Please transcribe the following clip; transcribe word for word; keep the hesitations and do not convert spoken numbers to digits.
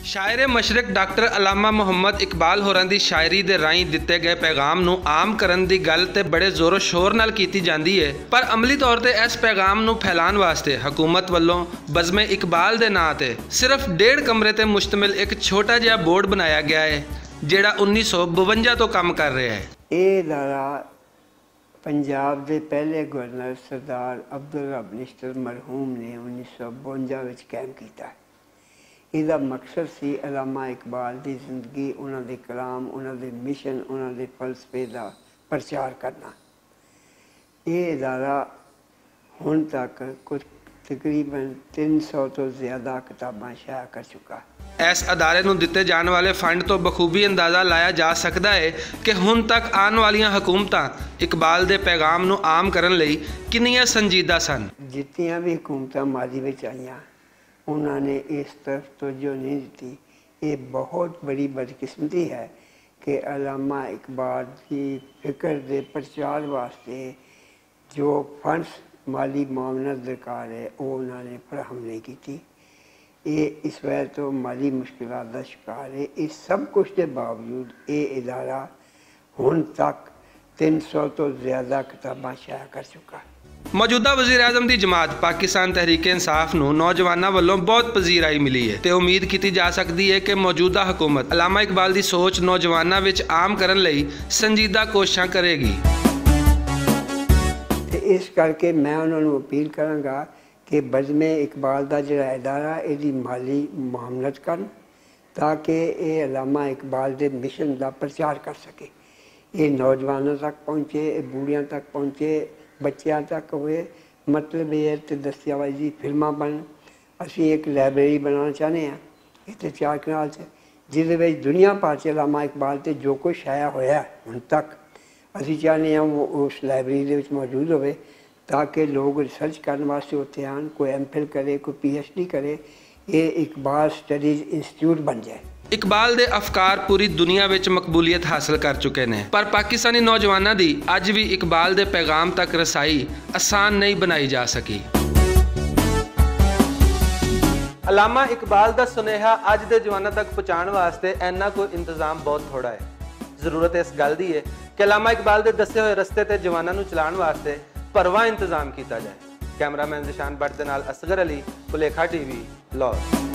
شاعر مشرق ڈاکٹر علامہ محمد اقبال ہوراں دی شاعری دے رائیں دتے گئے پیغام نوں عام کرن دی گل تے بڑے زور و شور نال کیتی جاندی ہے، پر عملی طور تے اس پیغام نوں پھیلان واسطے حکومت ولوں بزم اقبال دے ناں تے صرف ڈیڑھ کمرے تے مشتمل ایک چھوٹا جہا بورڈ بنایا گیا ہے، جیڑا انیس سو بونجا تو کم کر رہا ہے۔ ایہہ ادارہ پنجاب دے پہلے گورنر سردار عبدالرب نشتر مرحوم نے انیس سو بونجا وچ قائم کیتا۔ اس دا مقصد سی علامہ اقبال دی زندگی، انہاں دے کلام، انہاں دے مشن، انہاں دے فلسفے دا پرچار کرنا۔ ایہہ ادارہ ہن تک کچھ تقریبا تین سو توں زیادہ کتاباں شائع کر چکا۔ ایس ادارے نوں دتے جان والے فنڈ توں بخوبی اندازہ لایا جا سکدا ہے کہ ہن تک آن والیاں حکومتاں اقبال دے پیغام نوں عام کرن لئی کنیاں سنجیدہ سن۔ جتیاں وی حکومتاں ماضی وچ آئیاں، انہاں نے اس طرف توجہ نہیں دتی۔ ایہہ بہت بڑی بدقسمتی ہے کہ علامہ اقبال دی فکر دے پرچار واسطے جو فنڈز، مالی معاونت درکار ہے، او انہاں نے فراہم نہیں کیتی۔ ایہہ اس وجہ توں مالی مشکلات دا شکار ہے۔ اس سب کچھ دے باوجود ایہہ ادارہ ہن تک تین سو توں زیادہ کتاباں شائع کر چکا۔ موجودہ وزیر اعظم دی جماعت پاکستان تحریک انصاف نوں نوجواناں ولوں بہت پذیرائی ملی ہے تے امید کیتی جا سکدی ہے کہ موجودہ حکومت علامہ اقبال دی سوچ نوجواناں وچ عام کرن لئی سنجیدہ کوششاں کرے گی۔ تے اس کر کے میں انہاں نوں اپیل کراں گا کہ بزم اقبال دا جڑا ادارہ ایہدی مالی معاونت کرن، تاکہ ایہہ علامہ اقبال دے مشن دا پرچار کر سکے، ایہہ نوجواناں تک پہنچے، ایہہ بوڑھیاں تک پہنچے، بچیاں تک ہوئے۔ مطلب ایہہ ہے تے دستیاوازی فلماں بنن۔ اسی ایک لائبریری بنانا چاہنے ہاں، اتھے چار کنال چ، جس دے وچ دنیا پار چ علامہ اقبال تے جو کچھ آیا ہویا ہے ہن تک، اسی چاہنے ہاں وہ اس لائبریری دے وچ موجود ہوئے، تاکہ لوگ ریسرچ کرن واسطے اتھے آن، کوئی ایم فل کرے، کوئی پی ایچ ڈی کرے، ایہہ اقبال سٹڈیز انسٹیٹیوٹ بن جائے۔ اقبال دے افکار پوری دنیا وچ مقبولیت حاصل کر چکے نے، پر پاکستانی نوجواناں دی اج وی اقبال دے پیغام تک رسائی آسان نہیں بنائی جا سکی۔ علامہ اقبال دا سنیہا اج دے جواناں تک پہنچان واسطے اینا کوئی انتظام بہت تھوڑا ہے۔ ضرورت اس گل دی ہے کہ علامہ اقبال دے دسے ہوئے رستے تے جواناں نوں چلان واسطے پرواں انتظام کیتا جائے۔ کیمرہ مین ذیشان بٹ دے نال اصغر علی، پلیکھا ٹی وی، لاہور۔